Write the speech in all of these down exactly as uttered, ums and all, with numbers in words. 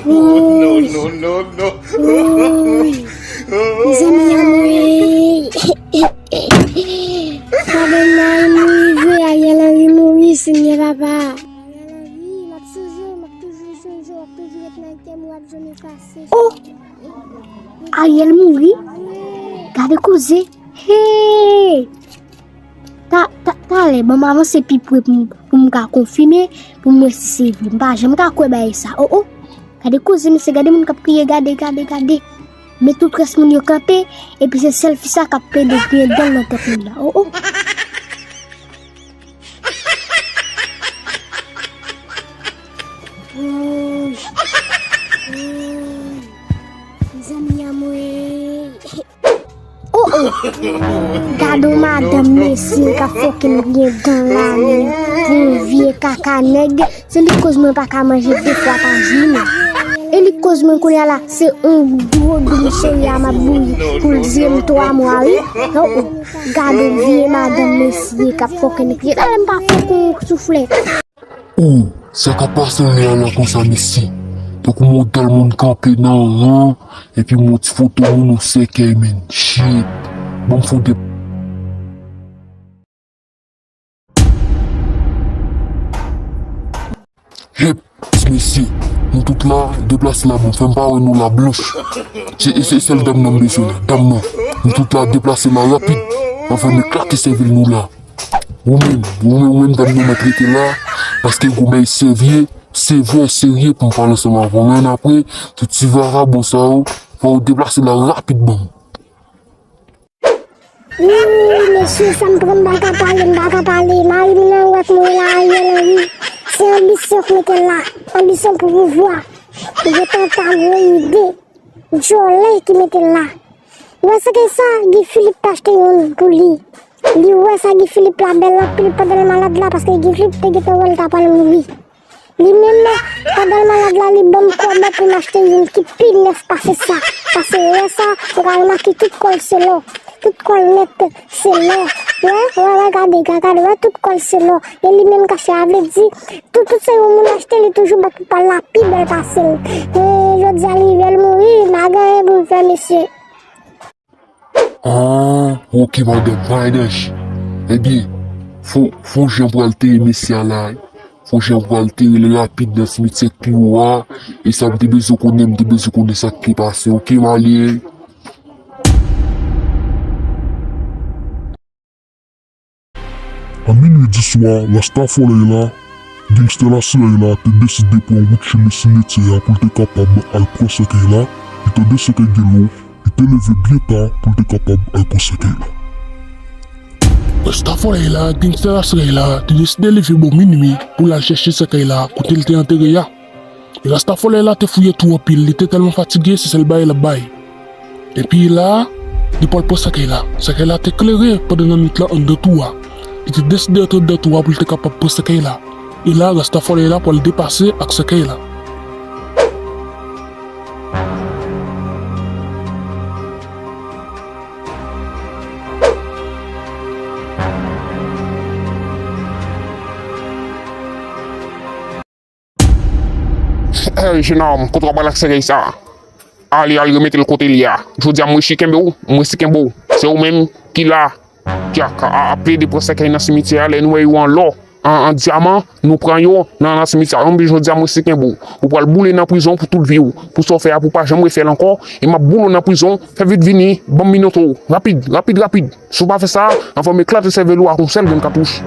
Wouy. No, no, no, no. Wouy. Mezanmi, anmwey. Madanm nan mouri vre, Ariel Henry mouri, Senyè Papa. Ariel Henry, m ap sonje w, m ap toujou sonje w, w ap toujou ret nan kè m, w ap janm efase. Oh! Ariel mouri? Gade koze. Hey! Ta, ta, talè, ban m avanse pi pre pou m, pou m ka konfime, pou m wè si se vre. M pa janm ka kwè bagay sa. Oh, oh. Gade koze, mesye, gade moun k ap kriye, gade, gade, gade. Men tout rès moun yo kanpe, epi se sèl fi sa k ap plede griyen dan l nan tèt moun nan. Oh, oh. Wouy. Wouy. Mezanmi, anmwey. Oh, oh. Gade yon madanm mesye k ap fokin griyen dan l la, men pou yon vye kaka nèg, se li k koz mwen pa ka manje de fwa pa jou, men. E li k koz mwen kounye a la, se yon gwo doum soya m ap bouyi pou l di m twa mwa, wi. Oh, oh. Gade yon vye madanm mesye k ap fokin griyen. Talè m pa fokin souflèt. Oh, sa k ap pase lè a la konsa, mesye? Tankou m wè yon dal moun kanpe nan ran, epi m wè yon ti foto moun yon sèkèy, men. Shit. Ban m fè yon de-, hep, ti mesye, nou tout la, deplase la, bon, fè m pa wè nou la blanch. Se, se sèl dam nan m bezwen la, dam nan. Nou tout la, deplase la rapid, anvan m eklate sèvèl nou la. Ou menm, ou menm, ou menm, dam nan mèt rete la, paske gwo bagay serye, sevè, serye pou m pale ansanm avè w. Ann apre, tout ti vagabon sa yo, fò w deplase la rapidman. Wi, mesye, sa m pran, m pa ka pale, m pa ka pale. Mari m nan wè k mouri la, Ariel Henry. Se anbisyon k mete l la. Anbisyon pou pouvwa. Li gentan ta gwo ide. Djòlè ki mete l la. Ou wè sèkèy sa, Guy Philippe t achte youn pou li. Li wè sa Guy Philippe la bèl anpil pandan l malad la, paske Guy Philippe te gentan wè l ta pral mouri. Li menm, pandan l malad la, li ban m kòb pou m achte youn ki pi nèf pase sa. Paske lè sa, ou ka remake tout kò l se lò. Tout kò l nèt se lò. Wè, wè, wè, gade, gade, gade, wè, tout kò l se lò. E li menm kache a, vle di, tout, tout se yon moun achte, li toujou bat pou pa l la pi bèl pase l. E jodi a, li rive, l mouri, m pa gen anyen pou m fè, mesye. Ah, oke, madanm, pa gen danje. Ebyen, fò, fò jan pral teye mesye a la. Fò jan pral teye l rapid nan simityè k pi wo a. E sa m te bezwen konnen, m te bezwen konnen sa k te pase. Oke, m ale. A minwi di swa, Rasta Folèy la, gangstè Lasolèy la te deside pran wout chemen simityè a pou l te kapab al pran sèkèy la, etan de sèkèy gen lò, li te leve byen ta pou l te kapab al pran sèkèy la. Rasta Folèy la, gangstè Lasolèy la, te deside leve bò minwi pou l al chèche sèkèy la kote l te antere a. E Rasta Folèy la te fouye twou anpil, li te tèlman fatige, se sèl bagay l ap bay. Epi la, li pral pran sèkèy la. Sèkèy la te klere pandan lannwit la anndan twou a. Li te deside antre anndan twou a pou l te kapab pran sèkèy la. E la, Rasta Folèy la pral depase ak sèkèy la. Hey, jenòm, kote w ap al ak sèkèy sa a? Ale, al remete l kote l ye a. Jodi a, m resi kenbe w, m resi kenbe w. Se ou menm ki la, ki ap, ap, ap plede pran sèkèy nan simityè a, lè nou wè yo an lò, an, an dyaman, nou pran yo nan, nan simityè a. Enben, jodi a, m resi kenbe w. Ou pral boule nan prizon pou tout vi w. Pou sa w fè a, pou w pa janm refè l ankò. E m ap boule w nan prizon. Fè vit vini, ban m minote w. Rapid, rapid, rapid. Si w pa fè sa, anvan m eklate sèvèl ou ak yon sèl grenn katouch.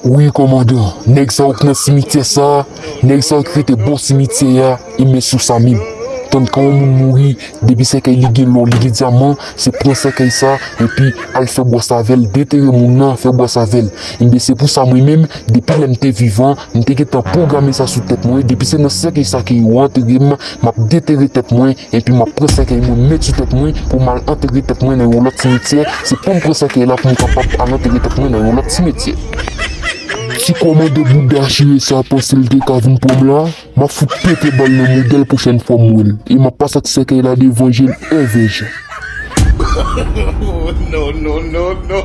Wi, kòmandan, nèg sa yo k nan simityè sa a, nèg sa yo ki rete bò simityè a, e men sou sa menm. Tann kan yon moun mouri, depi sèkèy li gen lò, li gen dyaman, se pran sèkèy sa, epi al fè bwòs avè l, detere moun nan, fè bwòs avè l. Enben, se pou sa mwen menm, depi lè m te vivan, m te gentan pwograme sa sou tèt mwen, depi se nan sèkèy sa ke yo antere m, m ap detere tèt mwen, epi m ap pran sèkèy mwen met sou tèt mwen pou m al antere tèt mwen nan yon lòt simityè. Se pou m pran sèkèy la pou m kapab al antere tèt mwen nan yon lòt simityè. Ti kòmandan bouda chire sa panse l te ka vin pran m la, m ap fout pete bal nan modè l pwochèn fwa m wè l. E m ap pase ak sèkèy la devan je l èvè je. No, no, no, no.